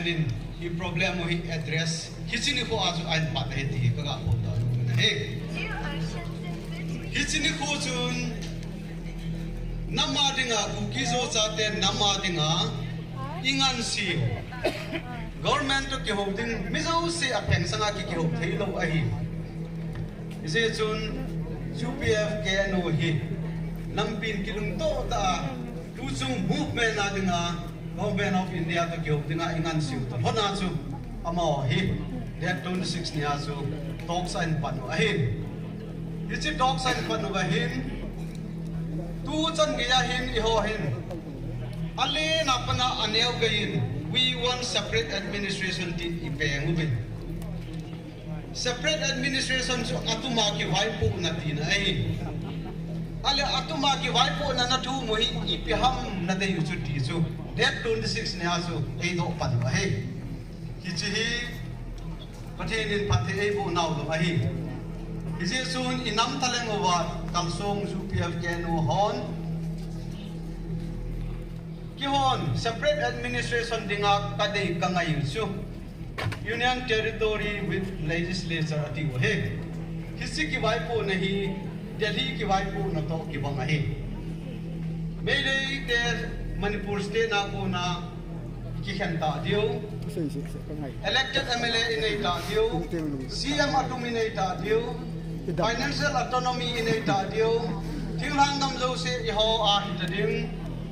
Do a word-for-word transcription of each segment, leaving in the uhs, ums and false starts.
Hi problem u hi address hiche nikho a chu ahin pan ahi ti hi kaga phongdoh nom ahi. Hiche nikho chun nam a dinga, Kuki Zo chate nam a dinga ingansei u, government toh kihou ding, mi jouse apheng sanga ki, kihou theilou ahi. Hijeh chun U P F K N O hi nampin kilungtoh tah a tuchung movement a dinga Government of India toh kihou dinga ingansei u toh lhona chu amaho hi date twenty six nia chu talks ahin pan u ahin. Hiche talks ahin pan u ahin, tuchan geiya hin eiho hin alen a pat a aneo geiyin, "We want separate administration," tin ipeng uvin. Separate administration chu atuma kivaipohna tina ahi. Ahile atuma kivaipohna nathum u hi ipi ham nadei u chu ti chu date twenty six nia chu eidoh pan u ahi. Hiche hi Pathen in phatthei eiboh nau jong ahi. Hijeh chun inam thalheng uva kalsong U P F K N O hon Keihon separate administration dinga kadei kangai u chu Union Territory with Legislature atiu ahi. Hiche kivaipohna hi Delhi kivaipohna toh kibang ahi. Meitei te Manipur State a kona kikhen ta diu. Elected M L A inei ta diu. C M atum inei ta diu. Financial autonomy inei ta diu. Thinglhang gam jouse eiho a hita ding.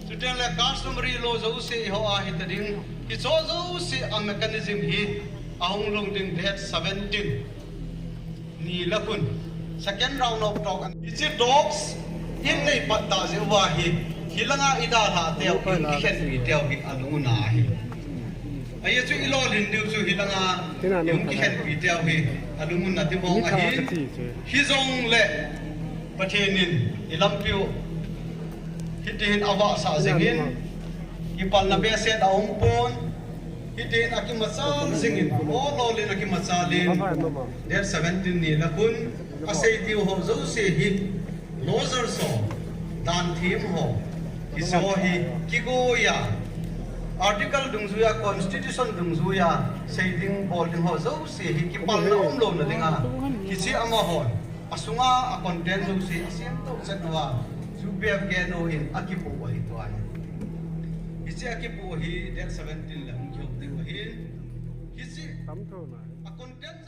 Chuteng le customary law jouse eiho a hita ding. Hicho jouse a mechanism hi ahung lhung ding date seventeen ni le khun second round of talk. Hiche talks in nei pat ta jeh uva hi, hilanga idalhah teu, in kikhenpi teu hi alungna ahi. Ajeh chu ilolhin diu chu hilanga in kikhenpi teu hi alungna ti mong ahi. Hijongle Pathen in ilampiu hitihin avahsah jingin, kipalna behseh aum pon, hitihin akimachal jingin, o lolin akimachal in, date seventeen ni le khun, asei diu ho jouse hi, lawyer ho, danthem ho, hiche ho hi, kigoiya, article dungjuiya, constitution dungjuiya, sei ding bol ding ho jouse hi, kipalna umlouna dinga, hiche amahon asunga a content jouse asem toh chet uva, U P F K N O in akipoh ahi tua hi. Hiche akipoh hi date seventeen le hung kihou diu ahin. Hiche a content